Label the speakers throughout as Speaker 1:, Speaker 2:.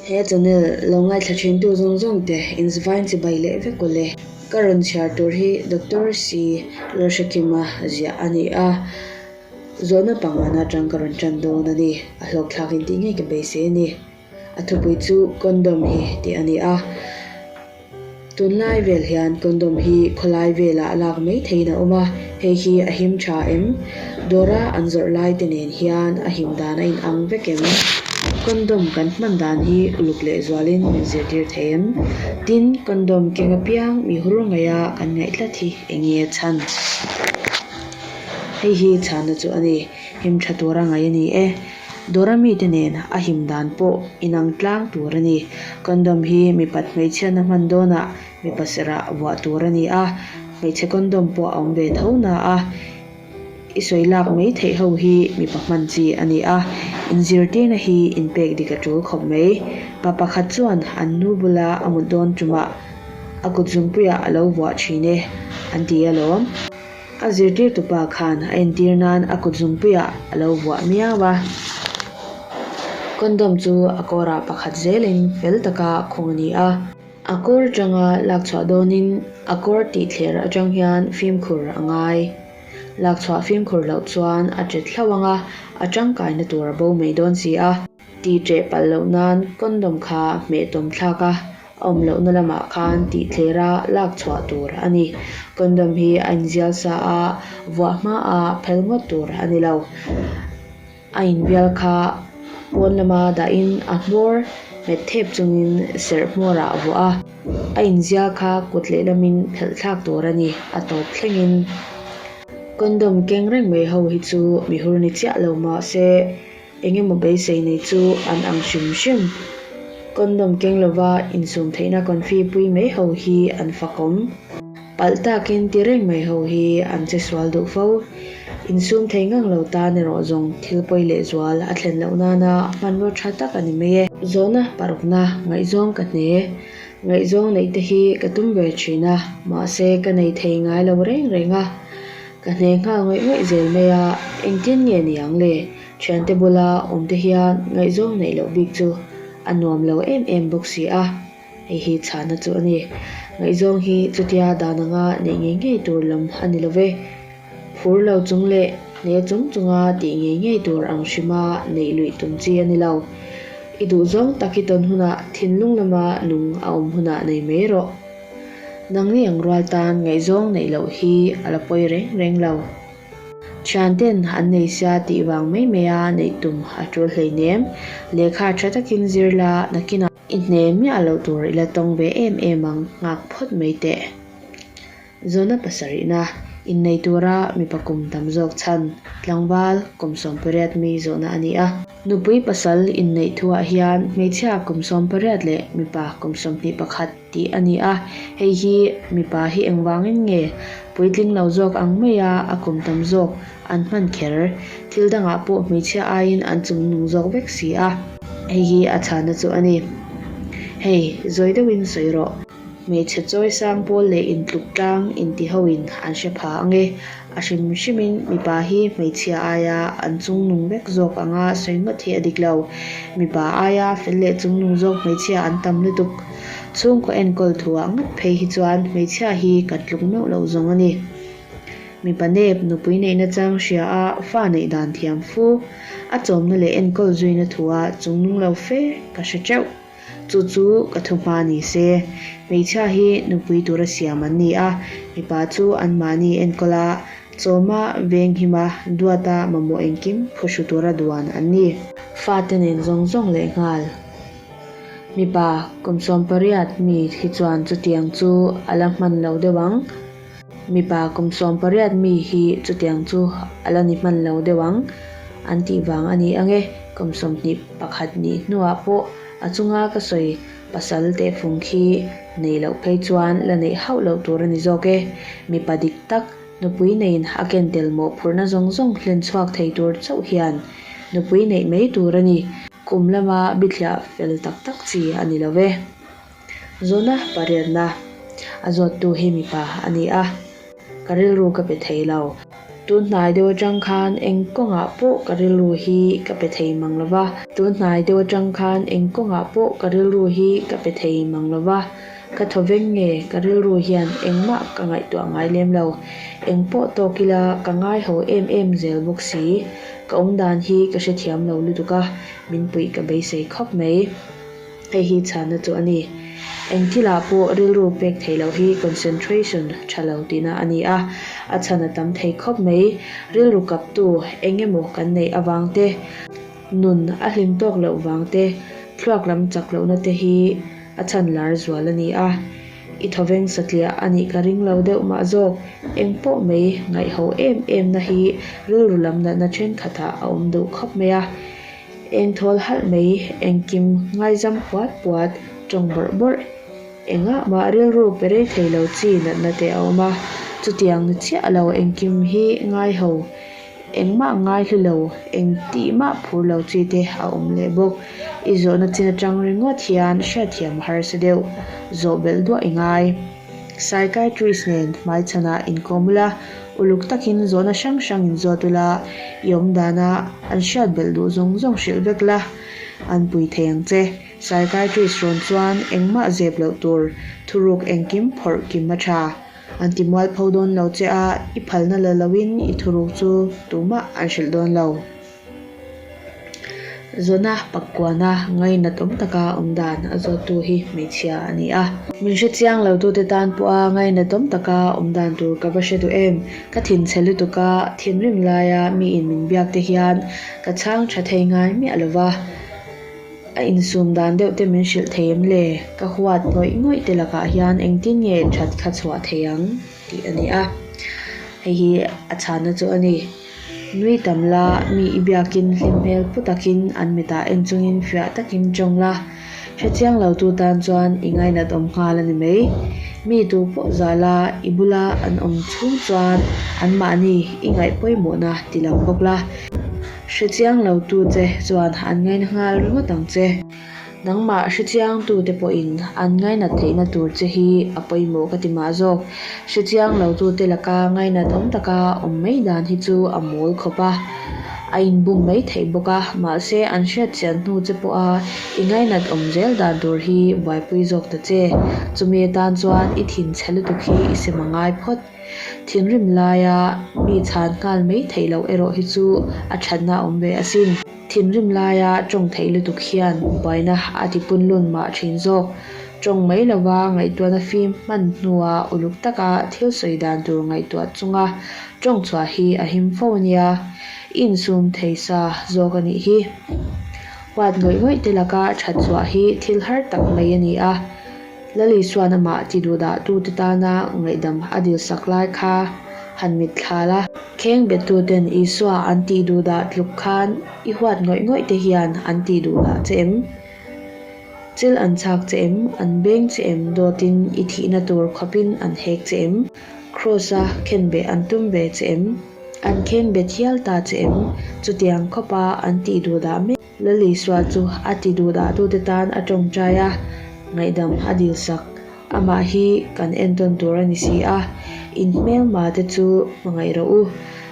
Speaker 1: He channel lo ngaithla thintu zawng zawng te inzvain chibai leh vek aw le. Ka rawn chhiar tur hi Doctor C Lalhrekima ziah a ni a, zawhna pangana atang ka rawn tan dawn a ni. A hlawkthlak in tih ngei ka beisei a ni. A thupui chu condom hi tih a ni a. Tunlai vel hian condom hi khawlai velah lak mai theiin a awm a, hei hi a him tha em? Dawra an zawrh lai te nen hian a him dan a inang vek em? Condom kan hman dan hi uluk leh zualin min zirtir thei em? Tin, condom keng apiang mi hur ngaia kan ngaih tlat hi eng nge a chhan? Hei hi chhanna chu a ni, him tha tura ngaih a ni e. Dawra mite nen a him dan pawh inang tlang tur a ni. Condom hi mipat hmeichhiatna hman dawnah mipa serah vuah tur a ni a, hmeichhe condom pawh a awm ve tho na a, i sawi lak mai theih ho hi mipa hman chi a ni a, inzirtirna hi inpek dik a tul khawp mai. Pa pakhat chuan an nu bula a mut dawn tumah a kut zungpuiah a lo vuah thin e an ti alawm. A zirtirtupa khan a entir nan a kut zungpuiah a lo vuah miau a. Condom chu a kawrah pakhat zelin fel taka khung a ni a. A kawr atanga lakchhuah dawnin a kawr tih thler atang hian fimkhur a ngai. Lakchhuah fimkhur loh chuan a ṭet hlauh ang a, a tangkaina tur a bo mai dawn si a. Tih ṭeh palh loh nan condom kha hmeh tawm thlak a, a awm lohna lamah khan tih thler a lak chhuah tur a ni. Condom hi a inzial sa a, vuah hma a phel ngawt tur a ni lo. A inbial kha pawn lama dahin a hmawr hmet thep chungin serh hmawrah a vuah a, a inzial kha kut lehlamin phelh thlak tur a ni, a tawp thlengin. Condom keng reng mai ho hi chu mihur ni chiah lo mahse, Eng emaw beisei nei chu an ang hrim hrim. Condom keng lova insum theihna confi pui mai ho hi an fakawm. Palh takin ti reng mai ho hi an che sual duh fo. Insum thei ngang lo tan erawh zawng thil pawi lehzual a thlen loh nana hmanraw tha tak a ni mai e. Zawhna parukna ngaihzawng ka hne. Ngaihzawng neih te hi ka tum ve thin a, mahse ka nei thei ngai lo reng reng a. Ka hne nghal ngawih ngawih zel mai a, engtin nge ni ang le? Thiante bula awm te hian ngaihzawng neih loh bik chu a nuam lo em em bawk si a, hei hi chhahna chu a ni. Ngaihzawng hi chutia dan anga neih ngei ngei tur lam a ni lo ve. Phur lo chung leh hne chung chunga tih ngei ngei tur ang hrima neih luih tum chi a ni lo. I duhzawng tak hi tawn hunah thinlung lama nung a awm hunah nei mai rawh. Nangni ang rual tan ngaihzawng neih loh hi a la pawi reng reng lo. Thianten an nei sia tih vang mai mai a neih tum a tul hleinem. Lehkha tha takin zir la nakinah i hne miah loh tur i la tawng ve em em ang nghak phawt mai teh. Zawhna pasarihna, innei tura mipa kum tam zawk chhan, tlangval, kum 18 mi zawhna a ni a. Nupui pasal inneih thuah hian hmeichhia kum 18 leh mipa kum 21 tih a ni a, hei hi mipa hi engvangin nge puitling lo zawk ang maia a kum tam zawk an hman kher? Thil dangah pawh hmeichhia aiin an chungnung zawk vek si a. Hei hi a chhana chu a ni. Hei, zawi deuhin sawi rawh. Hmeichhe chawi sang pawl leh intluk tlang inti hoin an hre pha ang e. A hrim hrimin mipa hi hmeichhia aia an chungnung vek zawk anga sawi ngawt hi a dik lo. Mipa aia fel leh chungnung zawk hmeichhia an tam lutuk. Chhungkaw enkawl thuah ngawt phei hi chuan hmeichhia hi kan tluk meuh loh zawng a ni. Mipa nep nupui neihna chang hria a fa neih dan thiam fu. A chawmna leh enkawl zuina thuah chungnung lo fe ka hre teuh. Chu chu ka thu hma ni se. Hmeichhia hi nupui tura siam an ni a, mipa chu anmahni enkawl a, chawma, venghima, duata mamawh engkim phuhru tura duan an ni. Fate nen zawng zawng leh nghal. Mipa kum 18 mi hi chuan chutiang chu a la hman lo deuh ang. Mipa kum 18 mi hi chutiang chu a la ni hman lo deuh ang an tih vang a ni ang e. Kum 21 nih hnuah pawh a chunga ka sawi pasal tehfung khi nei loh phei chuan la neih hauh loh tur a ni zawk e. Mipa dik tak nupui neiin a ken tel mawhphurhna zawng zawng hlen chhuak thei tur chauh hian nupui neih mai tur a ni. Kum lama bithliah fel tak tak chi a ni lo ve. Zawhna pariatna a zawttu hi mipa a ni a, ka rilru ka pe thei lo. Tun hnai deuh atang khan eng kawngah pawh ka rilru hi ka pe thei mang lo va. Tun hnai deuh atang khan eng kawngah pawh ka rilru hi ka pe thei mang lo va. Ka thaw veng nge ka rilru hian engmah ka ngaihtuah ngai lem lo. Eng pawh tawk ila ka ngai ho em em zel bawk si. Ka awm dan hi ka hrethiam lo lutuk a, min puih ka beisei khawp mai. Hei hi chhanna chu a ni. Eng thilah pawh rilru pek theih loh hi concentration tha lo tihna a ni a, a chhan a tam thei khawp mai. Rilru kaptu eng emaw kan neih avang te, nun a hlim tawk loh vang te, thluak lam chak lohna te hi a chhan lar zual a ni a. I thawveng satliah a nih ka ring lo deuh mah zawk. Eng pawh mai ngaihho em em na hi rilru lam natna thenkhatah a awm duh khawp mai a. Eng thawl halh mai, engkim ngaizam puat puat, tawng bawrh bawrh, engah mah rilru pe rei thei lo chi natna te a awm a, chutiang ni chiah lo engkim hi ngaiho, engmah ngai hlu lo, eng tih mah phur lo chi te a awm leh bawk. I zawhna chin atang ringawt hian hriatthiam a harsa deuh, zawh belh duah i ngai. Psychiatrist nen hmaichhanah inkawm ula, uluk takin zawhna hrang hrang inzawt ula, i awm dana an hriat belh duh zawng zawng hrilh vek la, an pui thei ang che. Psychiatrist rawn chuan engmah zep loh tur thuruk engkim phawrh kim a tha. An ti mualpho dawn lo che a, i phalna la loin i thuruk chu tumah an hrilh dawn lo. Zawna Pakkuana ngainat awm taka awm dan a zawttu hi hmeichhia a ni a. Min hre chiang lo tute tan pawha ngainat awm taka awm dan tur ka va hre duh em? Ka thinchhe lutuk a, thinrim laia miin min biak te hian ka chhang tha thei ngai miah lo va. A insum dan deuh te min hrilh thei em le? Ka huat ngawih ngawih te lakah hian engtin nge that kha chhuah thei ang? tih a ni a. Hei hi a chhanna chu a ni. Nui tam la, mi i biakin hlim hmel pu takin an mitah en chungin fiah takin tawng la. Hrechiang lo tu tan chuan i ngainat awm nghal a ni mai. Mi tu pawh zah la, i bula an awm chhung chuan anmahni i ngaih pawimawhna ti lang bawk la. Hrechiang lo tu che chuan an ngaina nghal ringawt ang che. Nangmah hrechiangtute pawhin an ngainat theihna tur che hi a pawimawh ka ti mah zawk. Hrechiang lotute laka ngainat awm taka awm mai dan hi chu a mawl khawp a, a inbum mai theih bawk a, mahse an hriatchian hnu che pawha i ngainat awm zel dan tur hi buaipui zawk ta che. Chumi atan chuan i thinchhe lutuk hi i sem a ngai phawt. Thinrim laia mi chhan nghal mai theih loh erawh hi chu a thatna awm ve asin. Thinrim laia tawng theih lutuk hian buaina a ti punlun mah thin zawk. Tawng mai lova ngaihtuahna fim hman hnua uluk taka thil sawi dan tur ngaihtuah chunga tawng chhuah hi a him fo a nia. I insum thei sa zawk a nih hi. Huat ngawih ngawih te laka that chhuah hi thil har tak mai a ni a. Lali chuan amah ti duhdah tute tana ngaihdam a dilsak lai kha han mitthla la. Kheng bettuten Isua an tih duhdah tluk khan i huat ngawih ngawih te hian an tih duhdah che em? Chil an chhak che em? An beng che em? Dawtin i thihna tur khawpin an hek che em? Kraws-a khenbeh an tum ve che em? An khenbet hial ta che em? Chutiang khawpa an tih duhdah mek. Lalisua chu a ti duhdahtute tan a tawngtai a, ngaihdam a dilsak. Amah hi kan entawn tur a ni si a, in hmelma te chu hmangaih rawh u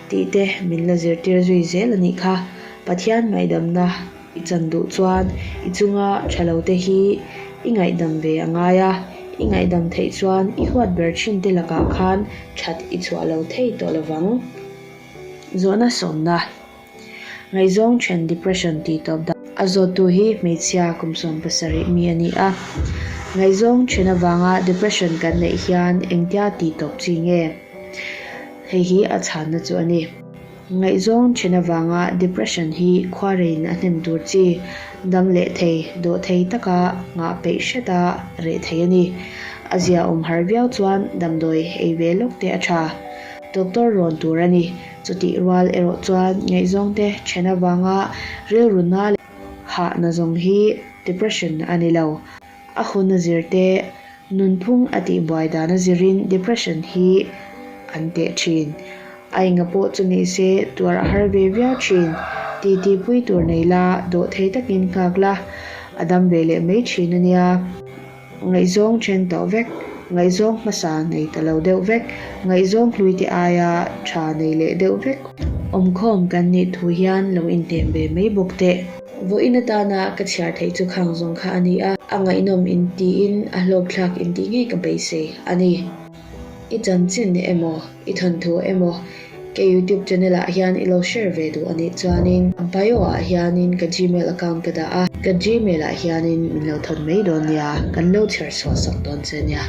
Speaker 1: tih te min la zirtir zui zel a nih kha. Pathian ngaihdamna i chan duh chuan i chunga tha lo te hi i ngaihdam ve a ngai a, i ngaihdam theih chuan i huat ber thin te lakah khan that i chhuah lo thei tawh lovang. Zawhna sawmna. Ngaihzawng then depression tih tawp dan. A zawttu hi hmeichhia kum 70 mi a ni a. Ngaihzawng then avanga depression kan neih hian engtia tih tawp chi nge? Hei hi a chhanna chu a ni. Ngaihzawng then avanga depression hi khuareiin a hnem tur chi, dam leh thei, dawh thei taka nghah peih hreta reh thei a ni. A zia awm har viau chuan damdawi ei ve lawk te a tha. Doctor rawn tur a ni. Chutih rual erawh chuan ngaihzawngte then avanga rilru na leh hahna zawng hi depression a ni lo. A hun a zir te, nunphung a tihbuai dan a zirin depression hi an teh thin. A enga pawh chu ni se tuar a har ve viau thin. Titi pui tur nei la, dawh thei takin nghak la, a dam ve leh mai thin a nia. Ngaihzawng then tawh vek. Ngaihzawng hmasa nei ta lo deuh vek, ngaihzawng hlui te aia tha nei leh deuh vek awmkhawm kan nih thu hian lo inhnem ve mai bawk teh. Vawiin atana ka chhiar theih chu khang zawng kha a ni a, a ngaihnawm intiin a hlawkthlak intih ngei ka beisei a ni. I chanchin emaw, i thawnthu emaw ka youtube channel ah hian i lo share ve duh a nih chuanin bio ah hianin ka gmail account ka dah a, ka gmail ah hianin min lo thawn mai dawn nia, kan lo chhiar chhuah sak dawn che nia.